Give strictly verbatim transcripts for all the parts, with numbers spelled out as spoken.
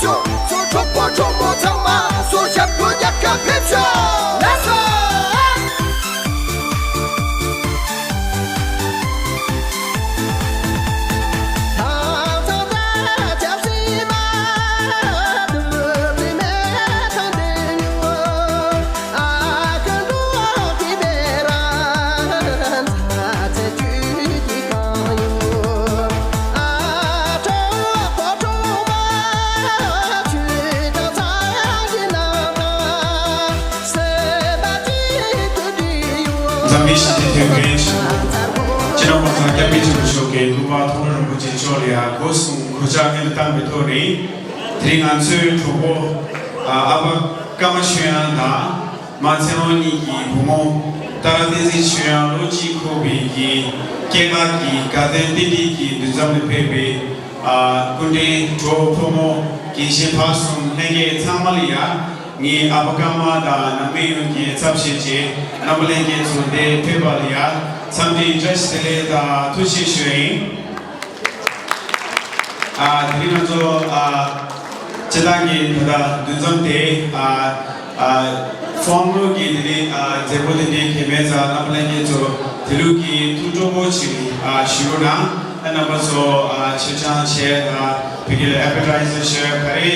ཚོ་གྲོགས་པོ་གྲོགས་མོ་ཚང་མ་སོ་ཞབས་བྲོ་རྒྱག་ག་ཕེབས་ཤོག་ལགས་སོ། འཛམ་གླིང་ཞི་བདེ་དོན་ལྡན་སྤྱི་ནོར་གོང་ས་སྐྱབས་མགོན་ཆེན་པོ་མཆོག་གིས་ལྷུན་པོ་མཐོང་གྲོལ་རིན་པོ་ཆེ་མཆོག་ལ་ཡང་སྒོ་གསུམ་གུས་ཕྱག་སྔོན་དུ་བཏང་བའི་ཐོག་ནས། དེ་རིང་ང་ཚོའི་གྲོགས་པོ་ཨ་ཨ་ཕ་ཀརྨ་ཆོས་དབྱངས་དང་། མ་ཚེ་དབང་གཉིས་ཀྱི་བུ་མོ་ཏཱ་ར་བསྟན་འཛིན་ཆོས་དབྱངས་ལོ་གཅིག་ཁུག་པའི་གི་སྐྱེས་སྐར་གྱི་དགའ་སྟོན་རྟེན་འབྲེལ་གྱི་འདུ་འཛོམས་ལ་ཕེབས་པའི་ཨ་སྐུ་མགྲོན་གྲོགས་ཕོ་མོ་རྒན་གཞོན་བར་གསུམ་ལྷན་རྒྱས་ཚང་མ་ལ་ཡ། ངའི་ཨ་ཕ་ཀརྨ་དང་ནང་མི་ཡོངས་ཀྱི་ཚབ་བྱས་རྗེས་རྣམ་པ་ལྷན་རྒྱས་ཚོ་འདིར་ཕེབས་པ་ལ་ཡ་འཚམས་འདྲི་བཀྲ་ཤིས་བདེ་ལེགས་དང་ཐུགས་རྗེ་ཆེ་ཞུ་ཡ་ཡིན། ཨ་དེ་རིང་ང་ཚོ་ཨ་སྤྱི་བཏང་གི་ད་ལྟ་འདུ་འཛོམས་དེ་ཨ་ཨ་ཕོམ་རོག་གི་དེ་རིང་ཨ་མཛད་སྒོ་དེ་འདྲའི་གལ་མེད་ཙང་རྣམ་པ་ལྷན་རྒྱས་ཚོ་དེ་ལུགས་ཀྱི་ཐུགས་སྤྲོ་པོ་ཆེ་ཨ་ཞུ་རོགས་གནང་། ཨ་རྣམ་པ་ཚོ་ཨ་ཆེ་ཆུང་བྱས་དང་བོད་སྐད་ལ་ཨེ་པེ་ཊའི་ཛར་བྱས་ག་རེ་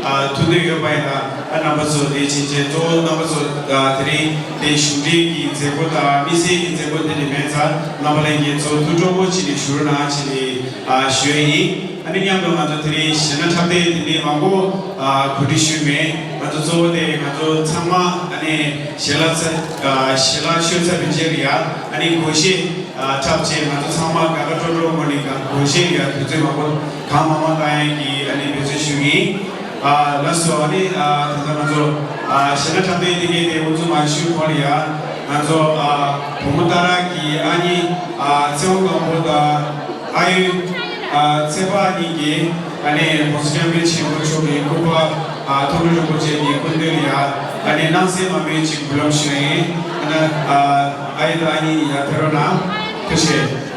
ཨ་ཐུགས་འདོད་ཡོད་པ་ཡིན་ན་ཨ་རྣམ་པ་ཚོ་དེ་ཕྱིན་ཆད་གཙོ་བོ་རྣམ་པ་ཚོ་ཨ་དེ་རིང་དེ་གཞུང་འབྲེལ་གྱི་མཛད་སྒོ་དང་དམིགས་བསལ་གྱི་མཛད་སྒོ་དེ་འདྲ་མེད་ཙང་རྣམ་པ་ལྷན་རྒྱས་ཚོ་ཐུགས་སྤྲོ་པོ་བྱས་ནས་ཞུ་རོགས་གནང་བྱས་ནས་ཨ་ཞུ་ཡ་ཡིན། ཨ་ནི་མཉམ་དུ་ང་ཚོ་དེ་རིང་གཞས་སྣ་འཁྲབ་སྟོན་དེ་འདྲའི་མང་པོ་ཨ་གོ་སྒྲིག་ཞུས་མེད། ང་ཚོ་གཙོ་བོ་དེ་ང་ཚོ་ཚང་མ་ཨ་ནི་ཞལ་ལག་ཚ་ཨ་ཞལ་ལག་མཆོད་ཚར་བའི་རྗེས་ལ་ཡ་ཨ་ནི་སྒོར་གཞས་ཨ་འཁྲབ་བྱས་ང་ཚོ་ཚང་མ་དགའ་དགའ་སྤྲོ་སྤྲོ་ངང་ནས་སྒོར་གཞས་ལ་ཡ་དུས་ཚོད་མང་པོ་གང་མང་མང་བཏང་ཡས་ཀྱི་ཨ་ནི་འབད་བརྩོན་ཞུ་གི་ཡིན། ཨ་ལགས་སོ། ཨ་ནི་ཨ་ད་ལྟ་ང་ཚོ་ཨ་གཞས་སྣ་འཁྲབ་སྟོན་དེ་གའི་དེ་དབུ་འཛུགས་མ་ཞུས་གོང་ལ་ཡ་ང་ཚོ་ཨ་བུ་མོ་ཏཱ་ར་གི་ཨ་ནི་ཨ་ཚེ་དབང་སྒམ་པོ་དང་ཨ་ཡོན་ཨ་ཚེ་དཔག་གཉིས་ཀྱིས་ཨ་ནི་༸གོང་ས་༸སྐྱབས་མགོན་ཆེན་པོ་མཆོག་གི་སྐུ་པར་ཨ་མཐོང་གྲོལ་རིན་པོ་ཆེ་གི་སྐུ་མདུན་ལ་ཡ་ཨ་ནི་སྣང་གསལ་མ་སྨོས་ཅིག་འབུལ་ལམ་ཞུ་ཡ་ཡིན། ཨ་ནི་ཨ་ཨ་ཡོན་དང་ཨ་ཡོན་ཡ་ཕེབས་རོགས་གནང་། ཐུགས་རྗེ་ཆེ།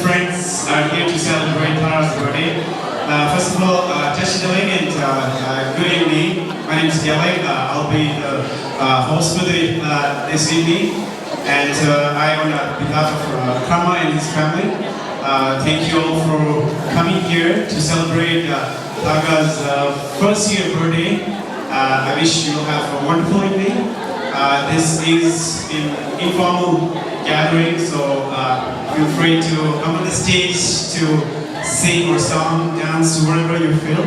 Friends are here to celebrate Tara's birthday. Uh, first of all, uh, Tashi Delek and uh, uh, good evening. My name is Delek. Uh, I'll be the uh, host for the, uh, this evening. And uh, I, on uh, behalf of uh, Karma and his family, uh, thank you all for coming here to celebrate uh, Taka's uh, first year birthday. Uh, I wish you'll have a wonderful evening. Uh, this is an informal gathering, so uh, feel free to come on the stage to sing or song, dance, whatever you feel.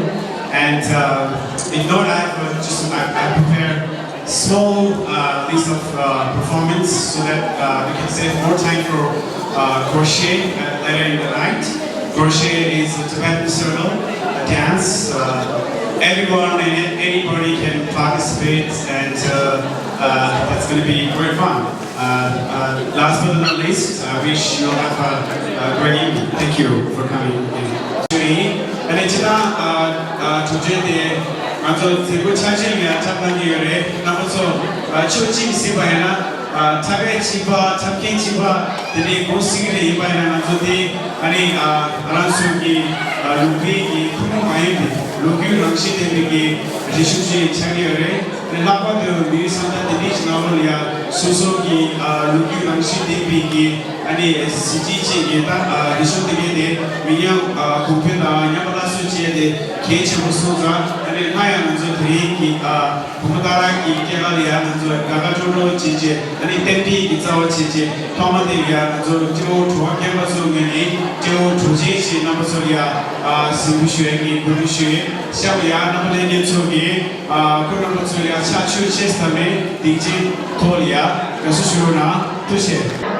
And uh, if not, I have uh, just I, I prepared small uh, list of uh, performance so that uh, we can save more time for uh, crochet uh, later in the night. Crochet is a Tibetan circle, a dance. Uh, everyone and anybody can participate, and uh, uh, that's going to be great fun. Uh, uh, last but not least, I wish you all have a, a great evening. Thank you for coming. ཨ་ནི་སྤྱིར་བཏང་ཨ་ཨ་གྲུབ་ཆེན་དེ་ང་ཚོ་མཛད་སྒོ་ཆ་ཆེན་ལ་ཡང་འཁྲབ་གནང་གི་ཡོད་རེད། རྣམ་པ་ཚོ་ཨ་ཕྱོགས་གཅིག་ནས་གཟིགས་པ་ཡིན་ན་ཨ་འཁྲབ་པའི་བྱིས་པ་འཁྲབ་མཁན་བྱིས་པ་དེ་འདྲའི་དགོས་སྲིད་ཀྱི་རེད། ཡིན་པ་ཡིན་ན་ང་ཚོ་དེ་ཨ་ནི་ཨ་ང་རང་ཚོ་གི་ཨ་ལུང་པའི་གི་ཐུན་མོང་མ་ཡིན་པའི་ལོ་རྒྱུས་རང་བཞིན་ལྡན་པའི་གི་རིག་གཞུང་ཅིག་ཆགས་ཀྱི་ཡོད་རེད། ལྷག་པར་དུ་མི་རིགས་ས་མཐའ་དེ་འདྲའི་ཞིག་ནང་ལོགས་ལ་ཡང་སོ་སོ་གི་ཨ་ལོ་རྒྱུས་རང་བཞིན་ལྡན་པའི་གི་ཨ་ནི་གཟི་བརྗིད་ཅན་གྱི་ད་ཨ་རིག་གཞུང་དེ་གའི་དེ་མི་ཉམས་ཨ་གོང་འཕེལ་དང་ཉམས་པ་སླར་གསོ་བྱས་ཏེ་གལ་ཆེན་པོ་སོང་ཙང་། ཨ་ནི་སྔ་ཡང་ང་ཚོ་དེ་རིང་གི་ཨ་བུ་མོ་སྟག་ར་གི་སྐྱེས་སྐར་ལ་ཡང་ང་ཚོ་དགའ་དགའ་སྤྲོ་སྤྲོ་བྱས་རྗེས་ཨ་ནི་རྟེན་འབྲེལ་གྱི་རྩ་བ་བྱས་རྗེས་ཐོག་མ་དེ་ཡང་ང་ཚོ་སྤྲེའུ་བྲོ་བ་མཁན་པ་ཚོའི་ངོས་ནས་སྤྲེའུ་བྲོ་ཆེན་ཞིག་རྣམ་པ་ཚོར་ཡང་ཨ་གཟིགས་འབུལ་ཞུ་ཡ་གི་གོ་སྒྲིག་ཞུ་ཡས། ཤག་ཡ་རྣམ་པ་ལྷན་རྒྱས་ཚོ་གིས་ཨ་ཁོ་རྣམ་པ་ཚོ་ཡ་ཕྱག་མཆོད་ཆེ་ས་མེད་སྡིག་ཅན་ཐོག་ལ་ཡ་དགའ་བསུ་ཞུ་རོགས་གནང་། ཐུགས་རྗེ་ཆེ།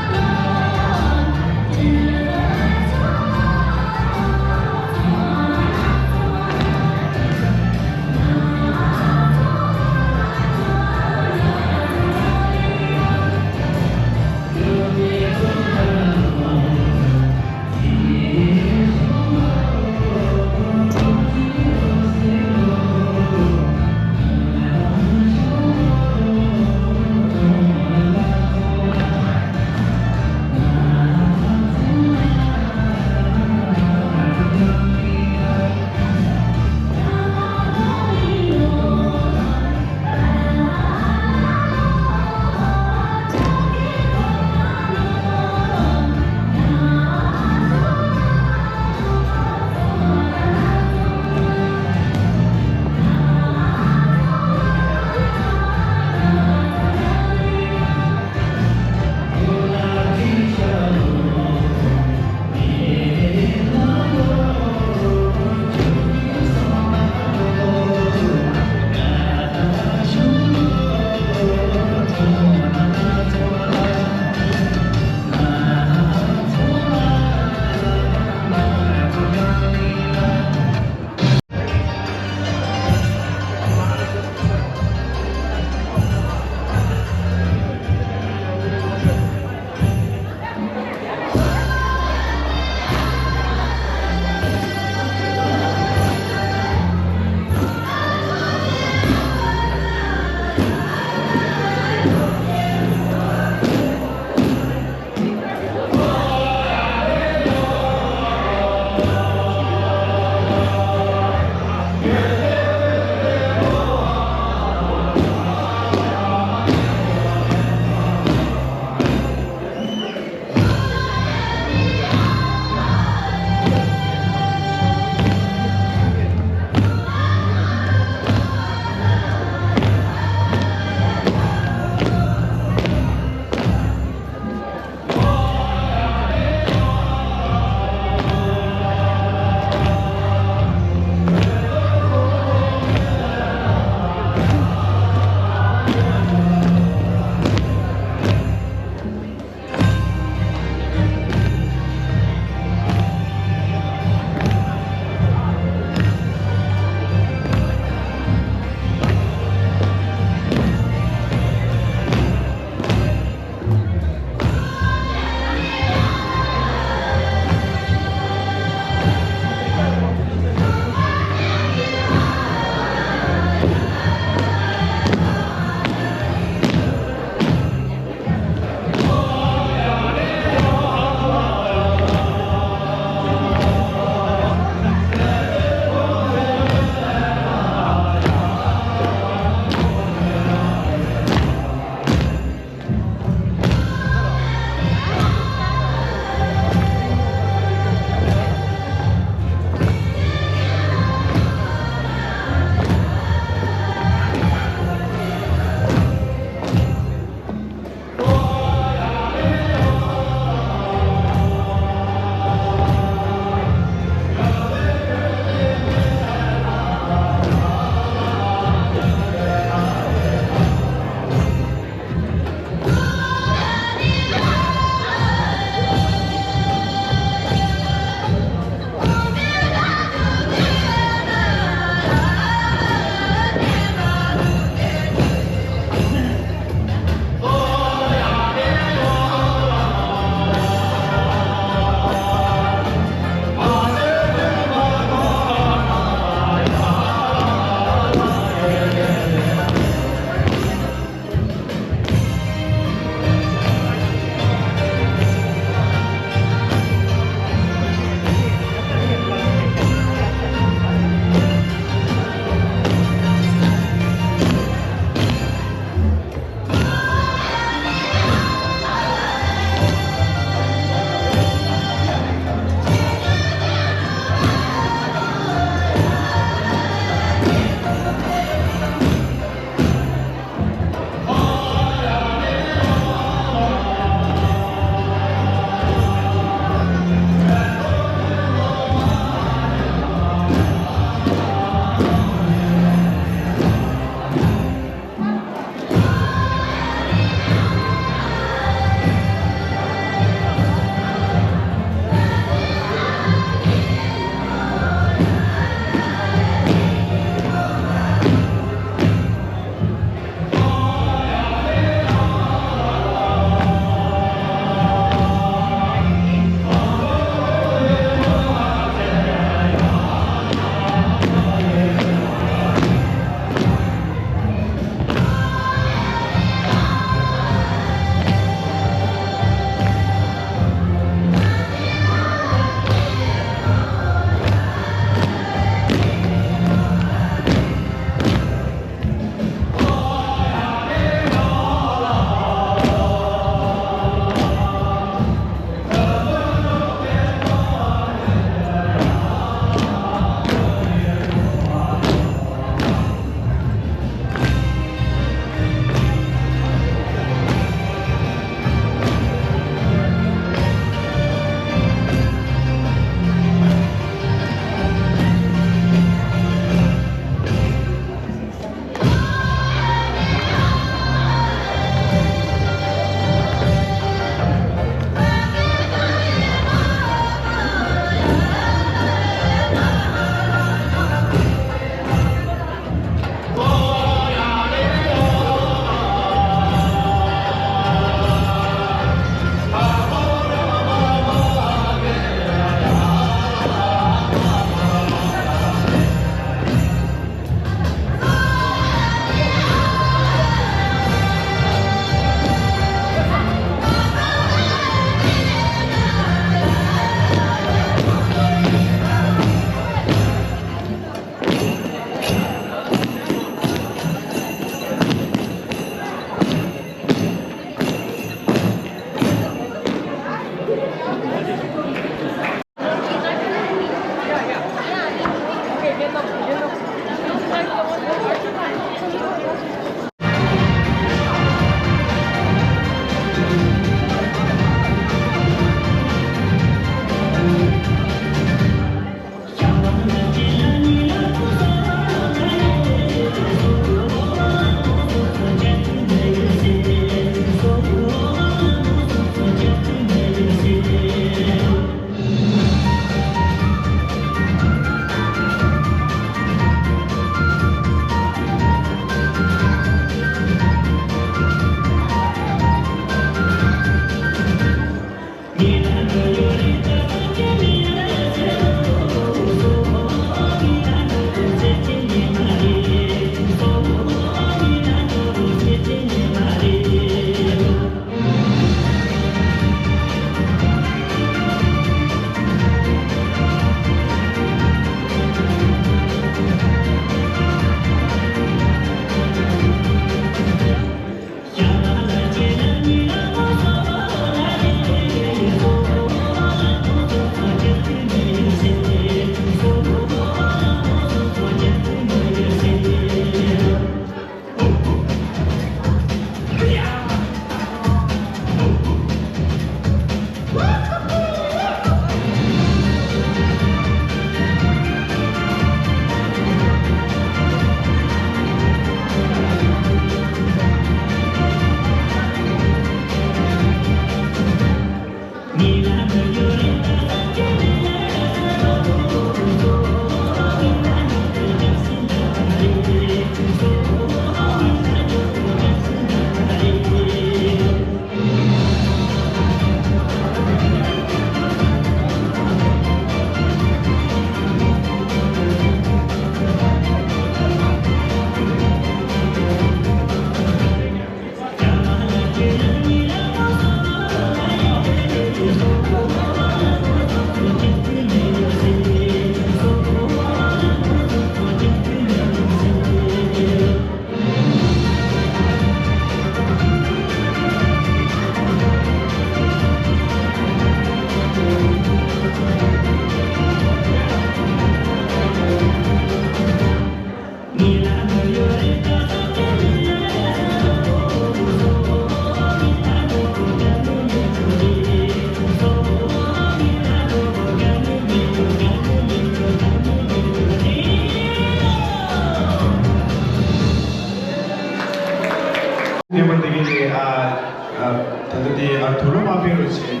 ད་ལྟ་དེ་ང་དུག་ལོག་མ་ཕེབས་རོགས་བྱེད།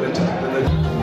ལ་ཁྲག་ད་ལྟ།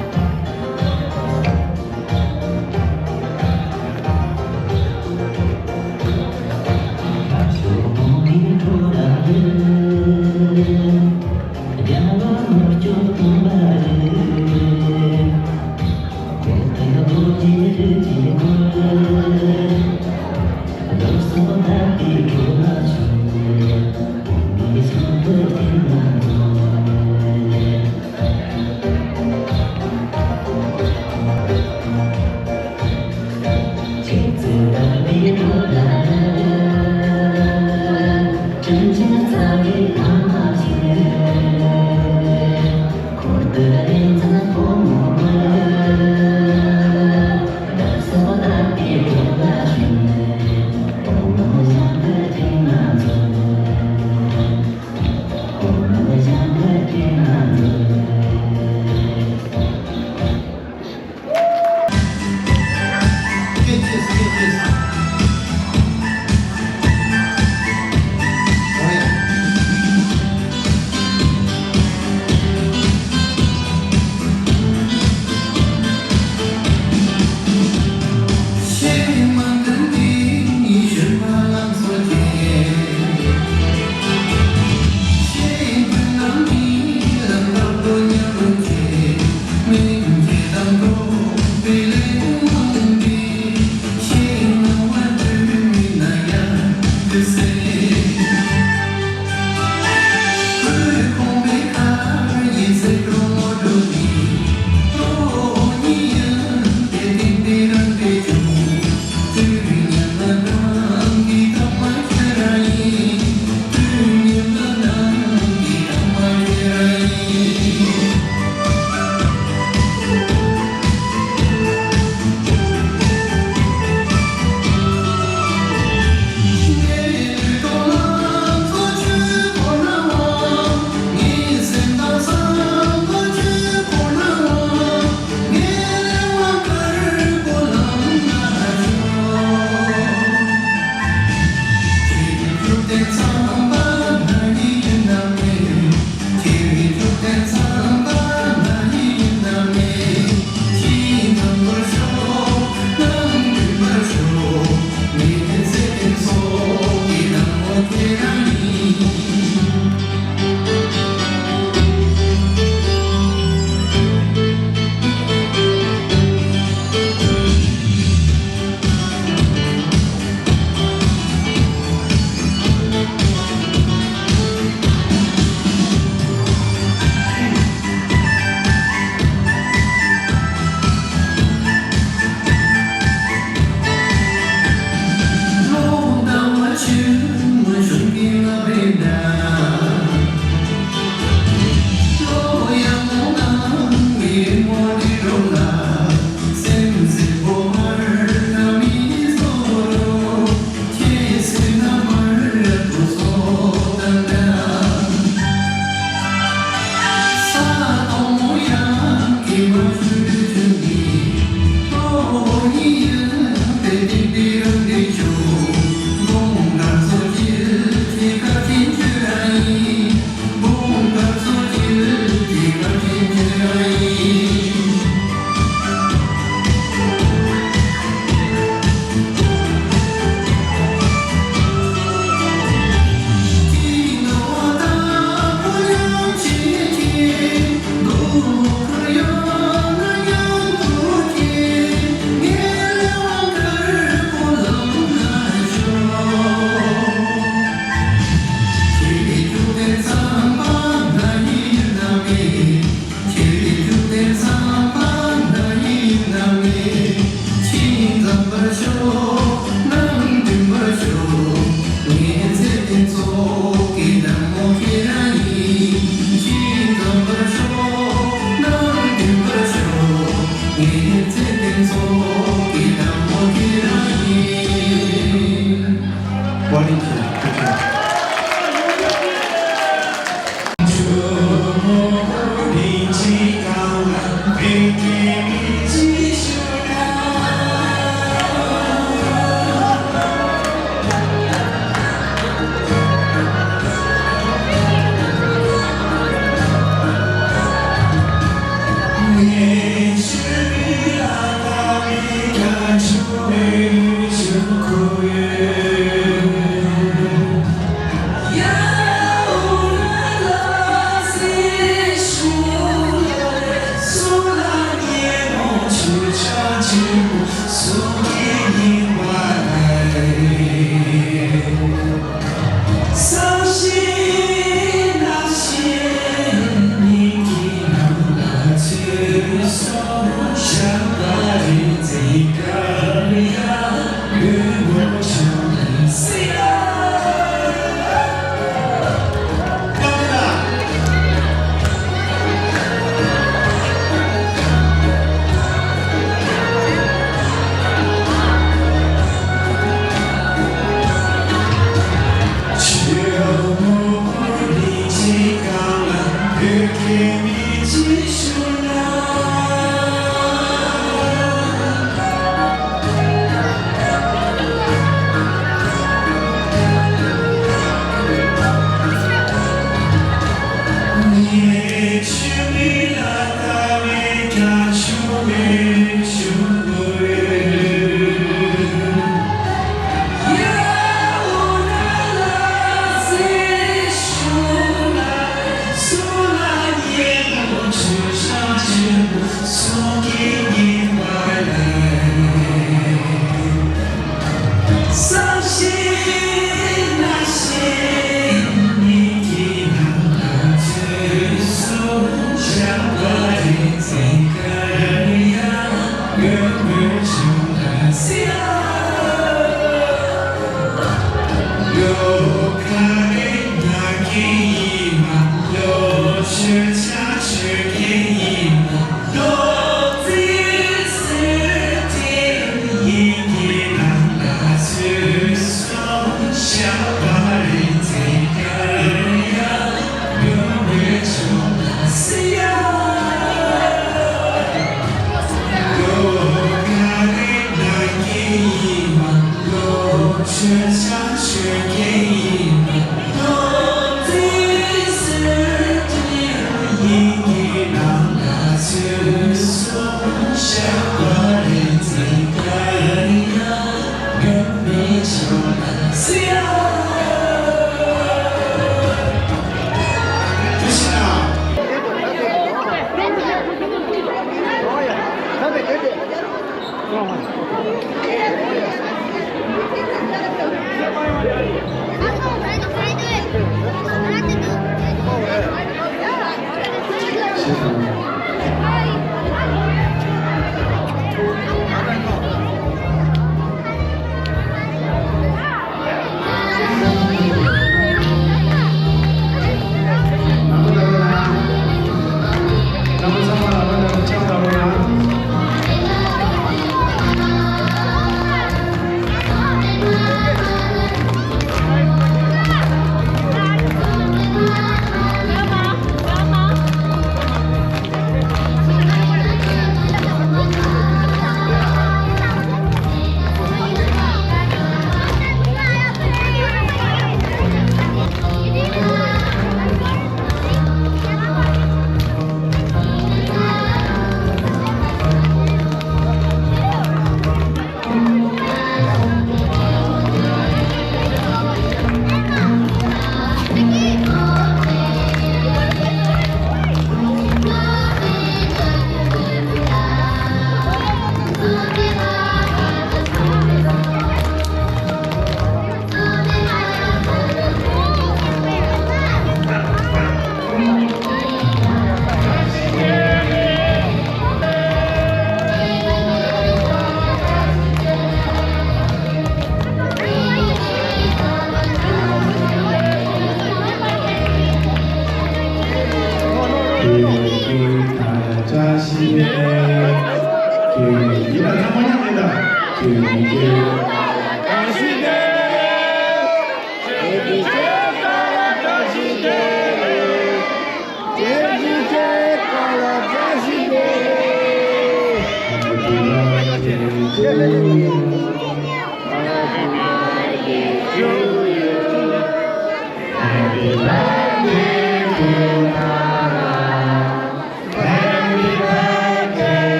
ཨ་ནི།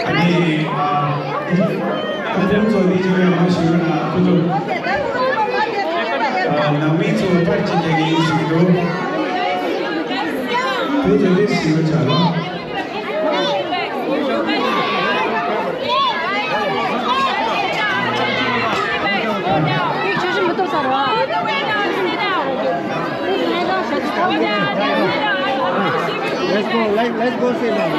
ཨ། ཨ་ནི་དེ་རིང་ཚོགས་འདུའི་སྤྱི་ཁྱབ་ཡོངས་ཞུ་ཡོད་ན་ཁོ་ཚོ། ཨ། ནང་མི་ཚོ་ཕར་ཅིག་རྒྱག་གི་ཡིན་ཞུ་གི་འདུག་དེ་ཚོ་རེ་ཞུ་བྱ་ལ། Let's go, let, let's go sit down.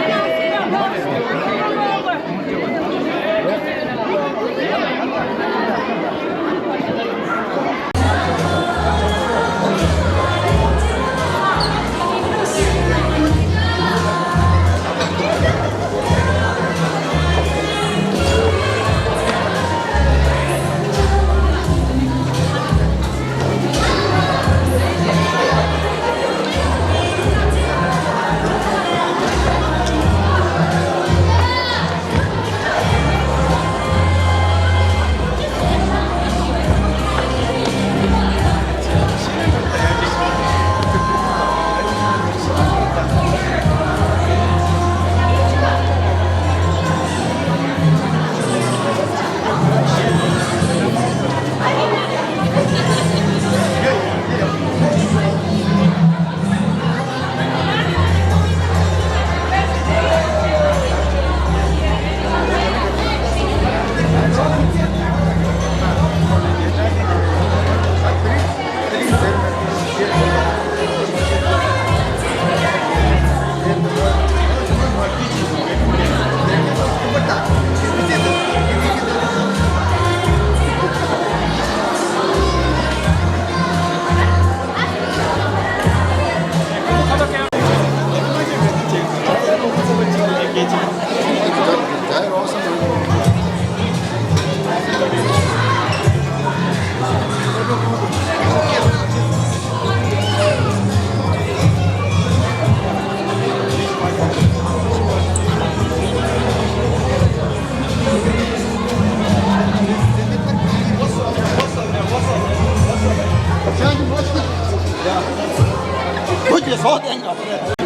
བུ་གི་ཟོག་བསྟན་ག་ཚོད།